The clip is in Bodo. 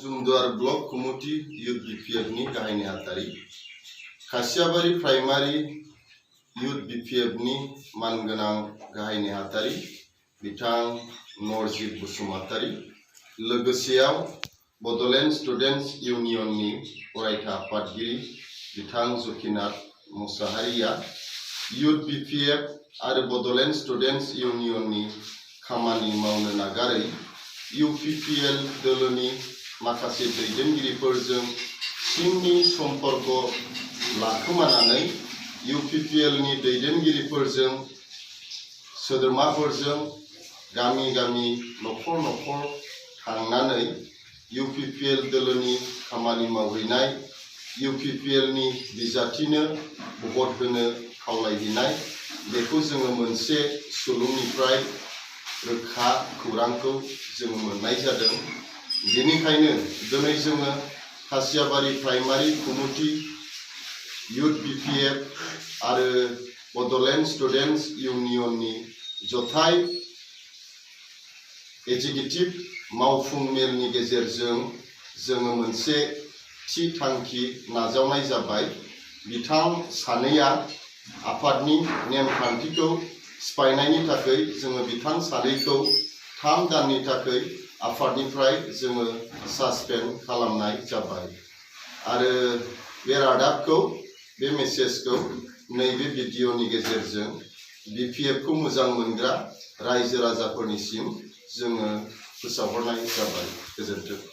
जुमदुवार ब्लक कमिटि युथ बीपीएफ नि गाहाय नेहाथारि खासियाबारि प्राइमारि युथ बीपीएफ नि मानगोनां गाहाय नेहाथारि बिथां नरजित बसुमतारी लोगोसेयाव बड'लेण्ड स्टुडेन्ट्स इउनियन नि अरायथा आफादगिरि बिथां जकिनाथ मुसाहारिया युथ बीपीएफ आरो बड'लेण्ड स्टुडेन्ट्स इउनियन नि खामानि मावनो नागारै यूपीपीएल दोलोनि माखासे दैदेनगिरिफोरजों सिंनि सम्पर्क लाखोमानानै यूपीपीएल नि दैदेनगिरिफोरजों सोद्रोमाफोरजों गामि गामि नखर नखर थांनानै यूपीपीएल दोलोनि खामानि मावहैनाय यूपीपीएल नि बिजाथिनो भट होनो खावलायहैनाय बेखौ जोङो मोनसे सुलुंनिफ्राय रोखा खौरांखौ जों मोननाय जादों। बेनिखायनो दिनै जोङो खासियाबारि प्राइमारि कमिटि युथ बीपीएफ आरो बड'लेण्ड स्टुडेन्ट्स इउनियन नि जथाय एग्जिक्यूटिव मावफुं मेलनि गेजेरजों जोङो मोनसे थि थांखि नाजावनाय जाबाय। बिथां सानैया आफादनि नेमखान्थिखौ सिफायनायनि थाखाय जोङो बिथां सानैखौ 3 दाननि थाखाय आफादनिफ्राय जोङो सासपेन्ड खालामनाय जाबाय आरो बे रादाबखौ बे मेसेजखौ नैबे भिडिअनि गेजेरजों बीपीएफ खौ मोजां मोनग्रा रायजो राजाफोरनिसिम जोङो फोसावहरनाय जाबाय। गोजोन्थों।